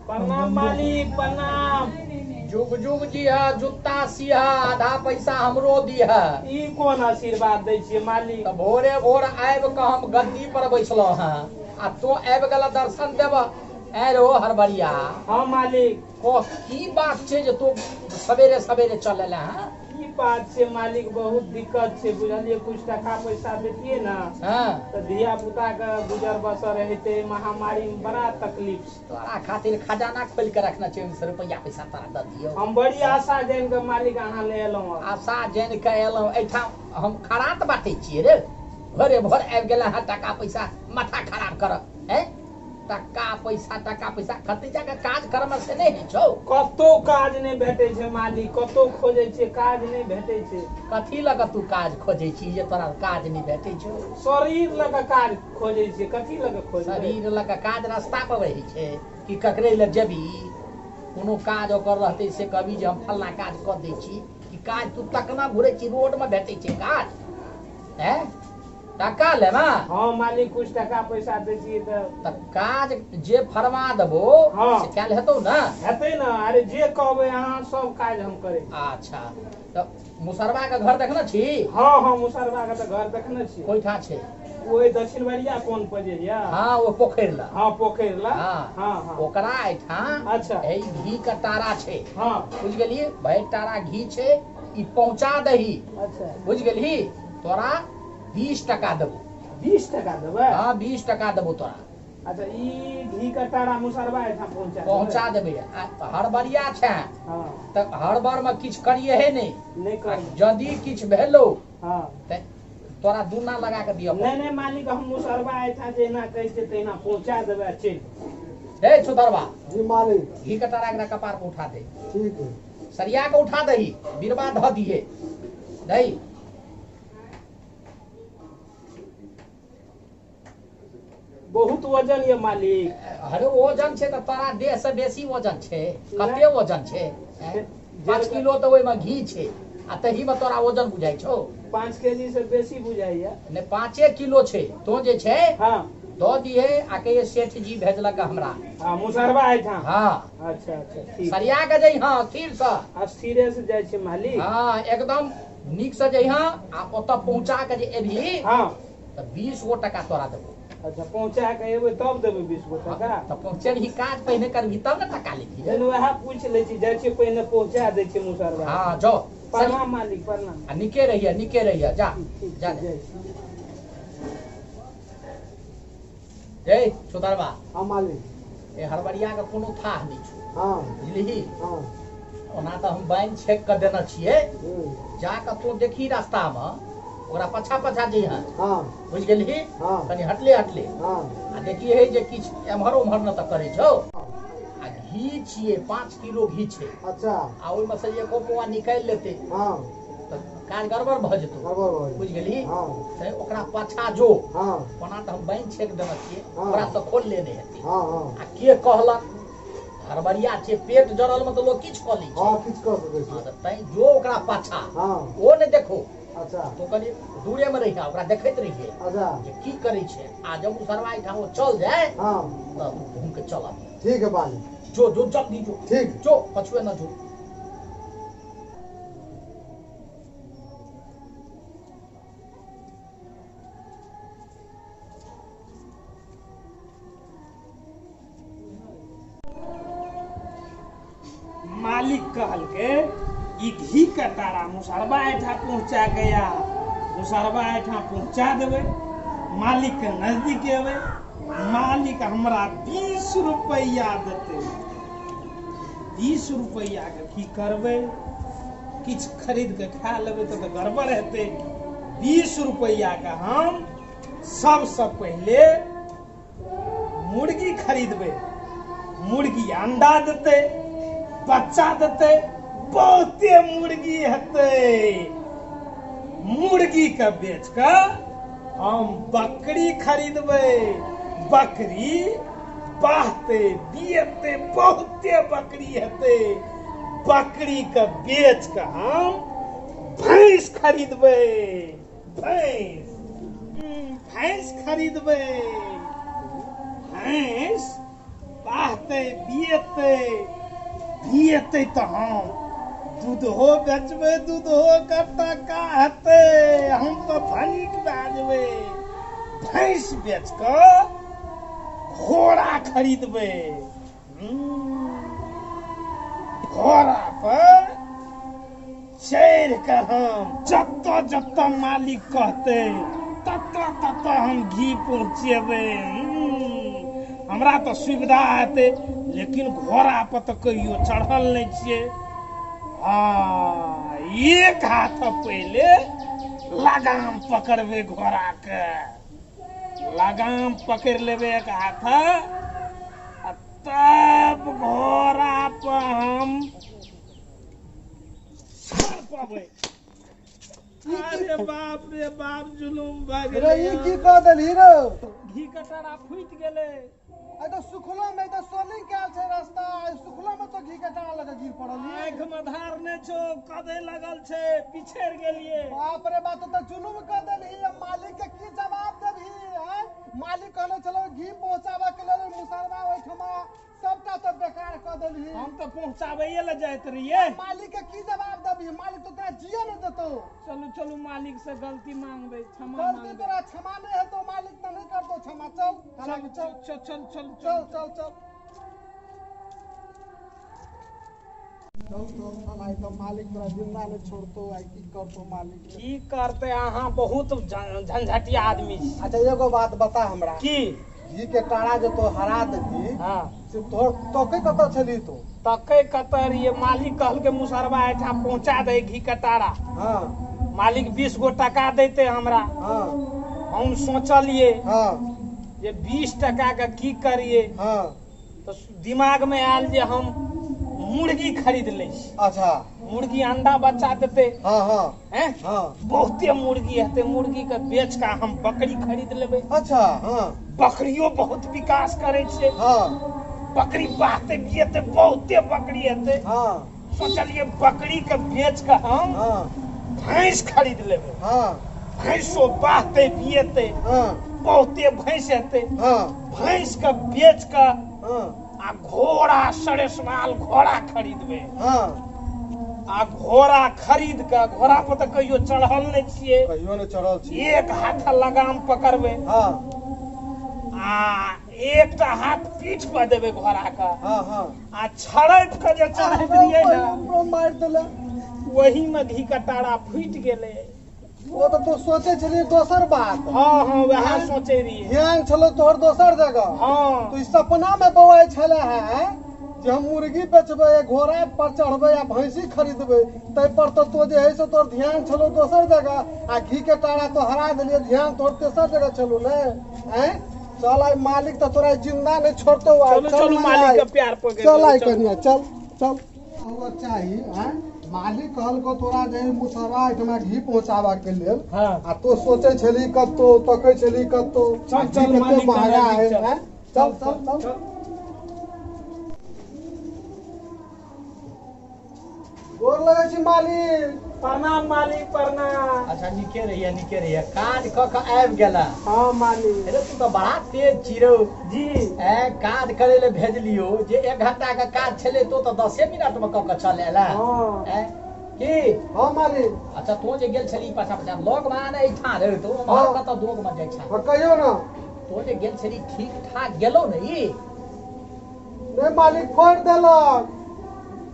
प्रणाम मालिक, प्रणाम। जुग जुग जी है, जूता सिया, आधा पैसा हमरो दिह। ई कोन आशीर्वाद दै छियै मालिक? तऽ भोरे भोर आबि कऽ हम गद्दी पर बैसलहुँ हँ आ तों आबि गेल दर्शन देब। ऐ रो हरबरिया। हाँ मालिक। को की बात छै जे तू सवेरे सवेरे चल एले हँ? की बात छै मालिक, बहुत दिक्कत छै बुझलियै। कुछ टका पैसा देतियै ने तऽ धिया पुता के गुजर बसर हेतै। महामारी में बड़ा तकलीफ छै। तोरा खातिर खजाना खोलि के रखने छै, ओहिसँ रुपैआ पैसा तोरा दऽ दियौ। हम बड़ी आशा जानि कऽ मालिक अहाँ ले एलहुँ हँ। आशा जानि कऽ एलहुँ एहिठाम हम खरात बाँटै छियै रे? भोरे भोर आबि गेल हँ टाका पैसा माथा खराब करऽ। हैं, टका पैसा टका पैसा कतै जाके काज करमे से नहि होइ छौ? कतौ काज नहि भेटै छै मालिक, कतौ खोजै छियै काज नहि भेटै छै। कथी लऽ कऽ तू काज खोजै छी जे तोरा काज नहि भेटै छौ? शरीर लऽ कऽ काज खोजै छियै, कथी लऽ कऽ खोजबै? शरीर लऽ कऽ काज रास्ता पर रहै छै कि ककरे लए जेबी? कोनो काज ओकर रहतै से कहबी जे हम फल्लाँ काज कऽ दै छी। कि काज तू तकना घुरै छी रोडमे भेटै छै काज? हैं, टका लेबा? हाँ मालिक, कुछ टका पैसा दै छियै तऽ काज जे फरमा देबो से कयल हेतौ ने? हेतै ने, अरे जे कहबै अहाँ सब काज हम करै छी। अच्छा, तऽ मुसरबा के घर देखने छी? हाँ हाँ, मुसरबा के तऽ घर देखने छी। कोइठा छै? ओहि दक्षिणवरिया कोन पर जे यऽ। हाँ, ओ पोखरि लग। हाँ, पोखरि लग। हाँ। हाँ हाँ। ओकरा एहिठाम अच्छा। हे घी के टारा छै। हाँ। बुझि गेलही? भरि टारा घी छै, ई पहुँचा दही। अच्छा। बुझि गेलही? तोरा 20 टका देबो। 20 टका देबै? हाँ, 20 टका देबो तोरा। अच्छा, ई घी के टारा मुसरबा एहिठाम पहुँचा देबै? पहुँचा देबै। आ हड़बड़िया छै हाँ। तऽ हड़बड़ मे किछु करियेहे नहि। नहि करबै। यदि किछु भेलो हाँ। तऽ तोरा दुना लगा के दिअ। नहि नहि मालिक, हम मुसरबा एहिठाम जहिना कहै छियै तहिना पहुँचा देबै आ चलि। हे छुतरबा। जी मालिक। घी के टारा एकरा कपार पर उठा दे। ठीक है। सरिया के उठा दही, बिरबा धऽ दिहे। दही। बहुत वजन ये मालिक। अरे वजन छै तऽ तोरा देह से बेसी वजन छै। कते वजन छै? 5 किलो तऽ ओहिमे घी छै आ तही मे तोरा वजन बुझाइ छौ? 5 केजी से बेसी बुझाइया। नहि, 5 किलो छै। तो जे छै हाँ। दऽ दिहे आ कहिए सेठ जी भेजलक हमरा। हाँ, मुसरबा एहिठाम। हाँ। अच्छा अच्छा, ठीक। सरिया के जइहँ स्थिर से। स्थिरे से जाइ छै मालिक। हाँ, एकदम नीक से जइहँ आ ओतऽ पहुँचा के जे एबही हाँ। तऽ 20 गो टका तोरा देबो। अच्छा, पहुँचा के एबै तब देबै 20 गो टका? तऽ पहुँचेबही, काज पहिने करबही तब ने टका लेबही। नहि, वएह पूछि लै छी, जाइ छियै पहिने पहुँचा दै छियै मुसरबा। हाँ जाओ। प्रणाम मालिक, प्रणाम। आ नीके रहिए, नीके रहिए, जा जा। रे सुधरबा। हाँ मालिक। ए हड़बड़िया के कोनो थाह नहि छौ। हाँ। बुझलिही? हाँ। ओना तऽ हम बान्हि छेक कऽ देने छियै, जा कऽ तू देखी रास्ता मे ओकरा पाछा पाछा जइहऽ। हाँ। बुझि गेलही? हाँ। कनि हटले हटले। हाँ। आ देखिए हे जे किछु एम्हर ओम्हर न तऽ करै छौ। आ घी छियै, 5 किलो घी छै। अच्छा। आ ओहिमे से एको पौआ निकालि लेतै हाँ। तऽ काज गड़बड़ भऽ जेतौ। गड़बड़ भऽ जेतौ। बुझि गेलही? हाँ। तैं ओकरा पाछा जो। हाँ। ओना तऽ हम बान्हि छेक देने छियै, हाँ। ओकरा तऽ खोलले नहि हेतै। हाँ हाँ। आ के कहलक हड़बड़िया छै, पेट जरल मे तऽ लोक किछु कऽ लै छै। हाँ, किछु कऽ सकै छै। हाँ, तऽ तैं जो ओकरा पाछा। हाँ। ओ नहि देखो। अच्छा। तो कनि दूरे मे रहिहे, ओकरा देखैत रहिहे। अच्छा। जे की करै छै। आ जब मुसरवा एहिठाम ओ चल जाय हाँ। तऽ घूम के चल आबी। ठीक है मालिक। जो जो जल्दी जो। ठीक। जो पछुए न जो। मालिक कहलकै ई घी के तारा मुसरबा एहिठाम पहुँचा गया, मुसरबा एहिठाम पहुँचा देबै, मालिक के नजदीक एबै, मालिक हमरा 20 रुपैआ देतै। 20 रुपैआ के की करबै? किछु खरीद के खा लेबै तऽ गड़बड़ हेतै। 20 रुपैआ के हम सबसँ पहिले मुर्गी खरीदबै, मुर्गी अंडा देतै, बच्चा देतै, बहुते मुर्गी हेतै। मुर्गी के बेच कऽ हम बकरी खरीदबै, बकरी बहतै, बियतै, बहुते बकरी हेतै। बकरी के बेच कऽ हम भैंस खरीदबै, भैंस भैंस खरीदबै, भैंस बहतै। बाहतै बिएतै बिएतै तऽ हम दूधो बेचबै, दूधो के टका हेतै, हम तऽ धनिक भए जेबै। भैंस बेच कऽ घोड़ा खरीदबै, घोड़ा पर चढ़ि कऽ हम जतऽ जतऽ मालिक कहतै ततऽ ततऽ हम घी पहुँचेबै। हमरा तऽ सुविधा हेतै, लेकिन घोड़ा पर तऽ कहियो चढ़ल नहि छियै। हँ, एक हाथ पहिले लगाम पकड़बै, घोड़ाके लगाम पकड़ि लेबै एक हाथ, आ तब घोड़ा पर हम चढ़ पबै। अरे बाप रे बाप, जुलुम भए रे गेलै। ई की कऽ देलही रौ? घी कटारा फूटि गेलै। आइ तऽ सुखलो मे तऽ सोलिंग कयल छै रास्ता, आइ सुखलो मे तो घी के टारा लऽ के गिर पड़ल। आँखि मे धार नहि छौ, कदे लगल छै, पिछड़ि गेलियै। बाप रे बाप, तो जुलुम कऽ देलही। मालिक के की जवाब देबही? आँय, मालिक कहने छलौ घी पहुँचाबऽ के लेल मुसरवा ओहिठमा, सबटा तो बेकार कऽ देलही। हम तऽ पहुँचाबैये लए जाइत रहियै। मालिक के की जवाब देबही? मालिक तो तोरा जिये नहि देतौ। चलू चलू, मालिक से गलती मांगबै, क्षमा गलती मांगबै। तोरा क्षमा नहि हेतौ, मालिक तऽ नहि करतौ क्षमा। चल चल चल चल चल चल चल चल चल चल चल चल। आइ तऽ मालिक तोरा जिंदा नहि छोड़तौ। आइ की करतौ मालिक? की करतै? अहाँ बहुत झंझटिया आदमी छी। अच्छा, एगो बात बता हमरा। की? घी के टारा जे तो हरा देलही, हँ, से तोहर तोके कतऽ छली तू? तकै कतऽ रहियै? मालिक कहलकै मुसरबा एहिठाम पहुँचा दे घी के टारा। हँ। मालिक 20 गो टका देते हमरा। हँ। हम सोचलियै हँ। जे 20 टका के की करियै। हँ। तऽ दिमाग मे आयल जे हम मुर्गी खरीद लै छी। अच्छा। मुर्गी अंडा बच्चा देतै। हँ हँ। हैं? हँ। बहुते मुर्गी हेतै, मुर्गी के बेच कऽ हम बकरी खरीद लेबै। अच्छा, हँ। बकरियो बहुत विकास करै छै। हँ। बकरी बाहतै बिएतै, बहुते बकरी हेतै। हँ। सोचलियै बकरी के बेच कऽ हम हँ। भैंस खरीद लेबै। हँ। भैंसो बाहतै बिएतै, हँ। बहुते भैंस हेतै। हँ। भैंस के बेच कऽ हँ। आ घोड़ा, सरेसवाल घोड़ा खरीदबै। हँ। आ घोड़ा खरीद कऽ, घोड़ा पर तऽ कहियो चढ़ल नहि छियै। कहियो नहि चढ़ल छी। एक हाथ लगाम पकड़बै हँ। आ एकटा हाथ पीठ पर देबै घोड़ा के। हँ हँ। आ छड़पि कऽ जे चढ़ैत रहियै ने, हमरो मारि देलक। ओही मे घी के टारा फूटि गेलै। ओ तऽ तू सोचै छली दोसर बात। हँ हँ, वएह सोचै रहियै। ध्यान छलो तोहर दोसर जगह। हँ। तू ई सपना मे बौआइ छले है जे हम मुर्गी बेचबै, घोड़ा पर चढ़बै आ भैंसी खरीदबै, ताहि पर तऽ तो जे है से तोहर ध्यान छलो दोसर जगह, आ घी के टारा तो हरा देलियै, ध्यान तोहर तेसर जगह छलो ने। आँय, चल, आइ मालिक तऽ तोरा जिंदा नहि छोड़तौ आइ। चलू चलू, आइ। मालिक के प्यार पकड़ि चल आइ। चलू। कनिया, चल चल हुआ चाही। आँय, मालिक कहलको तोरा जे मुसहरा एहिठमा घी पहुँचाबऽ के लेल। हँ। आ तो सोचै छली कतौ, तकै छली कतौ। चल, आ घी चल, कते मालिक के महगा नजदीक है। चल। आँय? चल चल चल। गोर लगै छी मालिक। प्रणाम मालिक, प्रणाम। अच्छा, नीके रहिए, नीके रहिए। काज कऽ कऽ आबि गेला? हँ मालिक। अरे, तू तऽ बड़ा तेज छी रौ। जी। ए, काज करै लए भेजलियो जे 1 घंटा के काज छलै, तो तऽ 10 मिनट मे कऽ कऽ चल एला। हँ। ए, की? हँ मालिक। अच्छा, तू जे गेल छली पाछा पाछा लग मे आने एहिठाम रहे तो उम्हर हँ। कतऽ दोग मे जाइ छा? हँ, कहियौ ने। तो जे गेल छली, ठीक ठाक गेलो ने ई? नहि मालिक, फोड़ि देलक।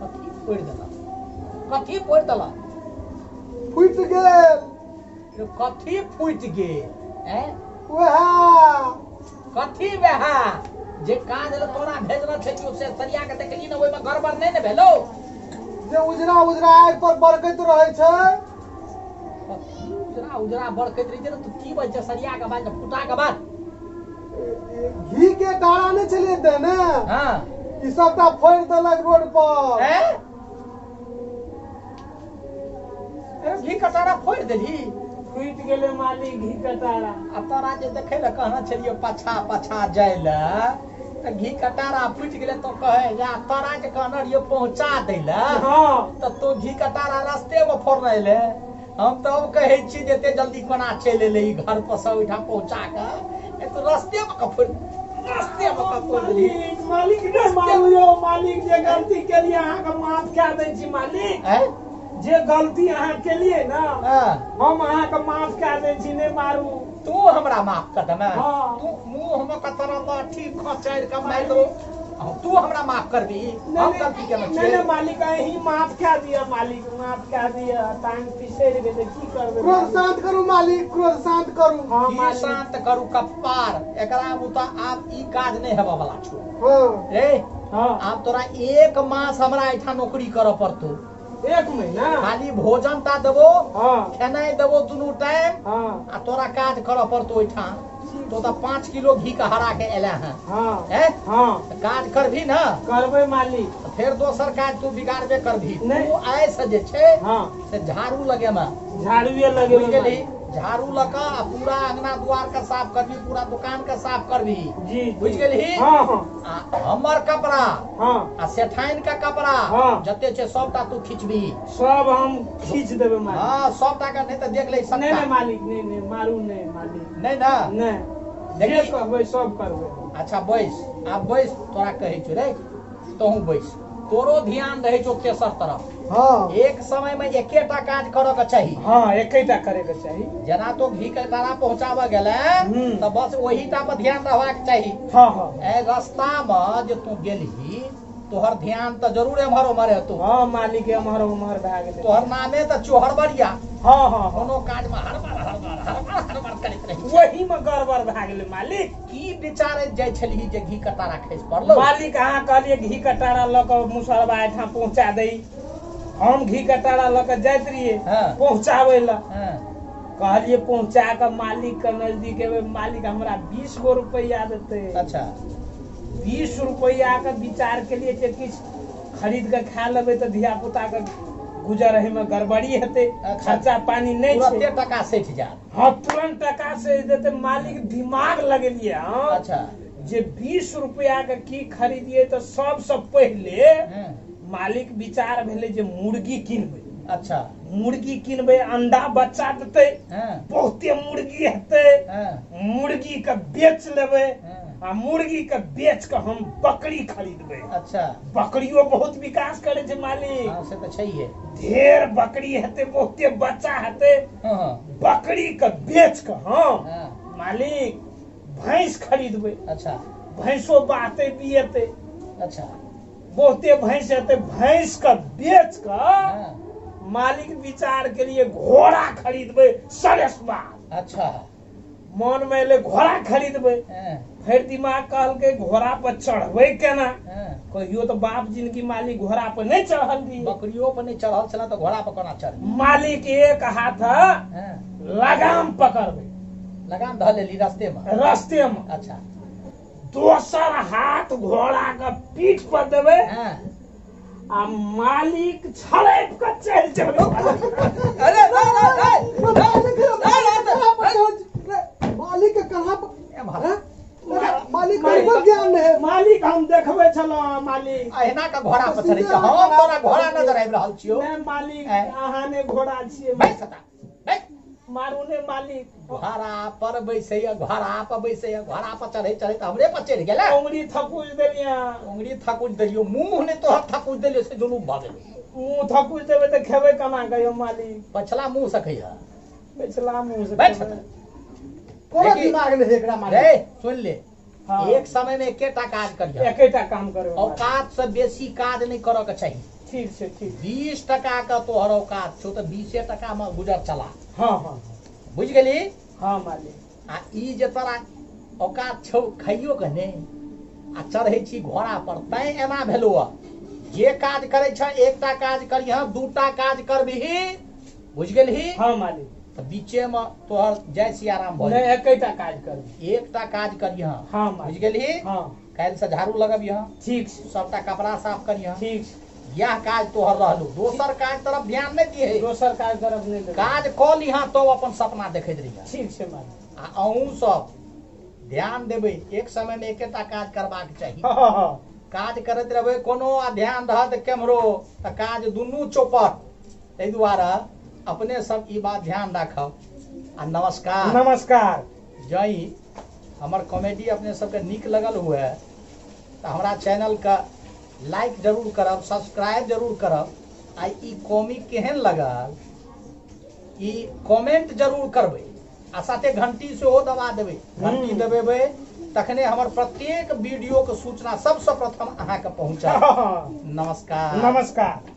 कथी फोड़ि देलक? कथी फोड़ि देलक? फुटि गेल। रे, कथी फूटि गेल? ए? उएह। कथी वएह? जे काज लए तोरा भेजने छलियौ से सरिया के देखली ने, ओहिमे गड़बड़ नहि ने भेलौ? जे उजरा उजरा आगि पर बरकैत रहै छै। कथी उजरा उजरा बरकैत रहै छै ने? तू की बाजै छै? सरिया के बाज, फुटा के बाज। घी के डारा नहि छलियै देने? हँ। ई सबटा फोड़ि देलक रोड पर। ए? ए, घी कटारा फोड़ि देलही? फूटि गेलै मालिक घी कटारा। आ तोरा जे देखै लए कहने छलियौ पाछा पाछा जाइ लए, तऽ घी कटारा फूटि गेलै तो कहै जा, तोरा जे कहने रहियौ पहुँचा दै लए, हँ। तऽ तू घी कटारा रस्ते मे फोड़ने एले। हम तऽ अब कहै छी जे एते जल्दी कोना चलि एलै ई घर पर से ओहिठाम पहुँचा कऽ? ए, तू रस्ते मे कऽ फोड़ि, रस्ते मालिक मालिक ने मारू यौ मालिक, जे गलती केलिए अहाँके माफ कए दै छी मालिक। जे गलती अहाँ केलिए ना हम अहाँके माफ कए दै छी, नहि मारू। तू हमरा माफ कर देमे? तू मुँह हम कतरा लाठी खचारि के मारि देबो, तू हमरा माफ करबी? हम गलती केने छियै? नहि मालिक, अहीं माफ कए दिअ मालिक, माफ कए दिअ। टांग पिसरि गेलै, की करबै? क्रोध शांत करू मालिक, क्रोध शांत करू। हां शांत करू कप्पार, एकरा बुता आब ई काज नहि हेबऽ वाला छौ। रे आब तोरा 1 मास हमरा एहिठाम नौकरी करऽ पड़तौ। 1 महीना? खाली भोजन टा देबो, खेनाइ देबो दुनू टाइम, आ तोरा काज करऽ पड़तौ ओहिठाम। तो तऽ 5 किलो घी के हरा के एला हैं। काज करबी ना? करबै मालिक। फेर दोसर काज तू बिगाड़बे करबी। तू आइ से जे छै से झाड़ू लगेमे, झाड़ूए लगेबै, झाड़ू लऽ कऽ आ पूरा अंगना दुआर के साफ करबी, पूरा दुकान के साफ करबी। जी बुझि गेलही? आ हमर कपड़ा आ सेठाइन के कपड़ा जते छै सबटा तू खिचबी। सब हम खींच देबै मालिक। हां सबटा के, नहीं तऽ देख ले सबटा। नहीं नहीं मालिक, नहीं नहीं मारू नहीं मालिक। नहीं ना? नहीं, जे कहबै सब करबै। अच्छा बैस, आब बैस, तोरा कहै छौ रे, तोहू बैस, तोरो ध्यान रहै छौ तेसर तरफ। हाँ। एक समय में एकेटा काज करऽ के चाही। हाँ एकेटा करे के चाही। जेना तो घी के तारा पहुंचाबऽ गेलै तऽ बस ओही टा पर ध्यान रहबाक चाही। हाँ हाँ। ए रास्ता में जे तू गेलही तोहर ध्यान तऽ जरूर एम्हर ओम्हर हेतौ। हाँ मालिक, एम्हर ओम्हर भए गेलै। तोहर नामे तऽ चोहरबरिया। हाँ हाँ। कोनो काज में हड़बड़ हड़बड़ हड़बड़ हड़बड़ करैत रही। वही में गड़बड़ भए गेलै मालिक। की विचारैत जाइ छलही जे घी के तारा खसि पड़लौ? मालिक अहाँ कहलियै घी के तारा लऽ कऽ मुसहरबा एहिठाम पहुँचा दही, हम घी के तारा लऽ कऽ जाइत रहियै पहुँचाबै लए। कहलियै पहुँचा कऽ मालिक के नजदीक एबै, मालिक हमरा 20 गो रुपैआ देतै। अच्छा 20 रुपैआ के विचार केलियै जे किछु खरीद के खा लेबै तऽ धिया पुता के गुजर एहिमे गड़बड़ी हेतै, खर्चा पानी नहि छै, तुरंते टका सठि जायत। हाँ तुरंत टका सठि जेतै मालिक। दिमाग लगेलियै हाँ। अच्छा जे 20 रुपैआ के की खरीदियै तऽ सबसँ पहिले मालिक विचार भेलै जे मुर्गी किनबै। अच्छा मुर्गी किनबै, अंडा बच्चा देतै, बहुते मुर्गी हेतै, मुर्गी के बेच लेबै आ मुर्गी के बेच के हम बकरी खरीदबै। अच्छा बकरियो बहुत विकास करे छै मालिक। हाँ से तऽ छैहे, ढेर बकरी हेतै, बहुते बच्चा हेतै, बकरी के बेच के हम मालिक भैंस खरीदबै। अच्छा भैंसो बाहतै बिएतै। अच्छा बहुते भैंस हेतै, भैंस के बेच के मालिक विचार के लिए घोड़ा खरीदबै सरेसबा। अच्छा मन में एलै घोड़ा खरीदबै, फिर दिमाग कहलकै घोड़ा पर चढ़बै केना? कहियो तऽ बाप जिनगी मालिक घोड़ा पर नहि चढ़ल रही, बकरियो पर नहि चढ़ल छल तऽ घोड़ा पर कोना चढ़बै? मालिक एक हाथ लगाम पकड़बै, लगाम धऽ लेली रास्ते में, रास्ते में। अच्छा दोसर हाथ घोड़ा के पीठ पर देबै आ मालिक छड़पि के चलि जेबै। अरे मालिक के कहाँ मालिक ज्ञान नहीं। मालिक हम देखबै छलहुँ मालिक अहिना के घोड़ा पर चढ़ै छै, हम तोरा घोड़ा नजर आबि रहल छियौ। नहि मालिक अहाँ ने घोड़ा छियै। मारू ने मालिक। घोड़ा पर बैसैया, घोड़ा पर बैसैया, घोड़ा पर चढ़ै चढ़ै तऽ हमरे पर चढ़ि गेलै। उंगली थकुच देलियै, उंगली थकुच देलियौ, मुँह नहि तोहर थकुच देलियौ से जुलूम भऽ गेलौ। मुँह थकुच देबै तऽ खेबै केना कहियौ मालिक? पछला मुँह से खैहऽ, पछला मुँह से बैठ। कोनो दिमाग नहि एकरा मालिक। रे सुन ले, एक समय में एकेटा काज करियौ, एकेटा काम करबै, औकात से बेसी काज नहि करऽ के चाही। ठीक छै ठीक। 20 टका के तोहर औकात छौ तऽ 20 टका में गुजर चला। हाँ हाँ बुझि गेली? हाँ मालिक। आ ई जे तोरा औकात छौ खाइयो के नहि आ चढ़ै छी घोड़ा पर, तैं एना भेलौ। जे काज करै छ एकटा काज करिह, दूटा काज करबिही, बुझि गेलही? हाँ मालिक। तऽ बीचे में तोहर जय सियाराम भऽ जेतौ। एकेटा काज करबी, एकटा काज करिह। हाँ बुझि गेलही? हाँ। काल्हि से झाड़ू लगबिह। ठीक छै। सबटा कपड़ा साफ करिह। ठीक छै। यह काज तोहर रहलू, दोसर काज तरफ ध्यान नहि दिहे, दोसर काज तरफ नहि। काज कऽ लिहा तो अपन सपना देखैत रहिह। ठीक छै मालिक। आ अहूँ सब ध्यान देबै, एक समय में एकेटा काज करबाक चाही। काज करैत रहबै कोनो आ ध्यान रहत केम्हरो तऽ काज दुनू चौपट। ताहि दुआरे अपने सब ई बात ध्यान राखब। आ नमस्कार। नमस्कार। जय हमर कॉमेडी अपने सबके नीक लगल हुए तऽ हमरा चैनलके लाइक जरूर करब, सब्सक्राइब जरूर करब आ ई कॉमिक केहन लगल ई कमेंट जरूर करबै आ साथे घंटी सेहो दबा देबै। घंटी दबेबै तखने हमर प्रत्येक वीडियो के सूचना सबसँ प्रथम अहाँके पहुँचत। नमस्कार। नमस्कार।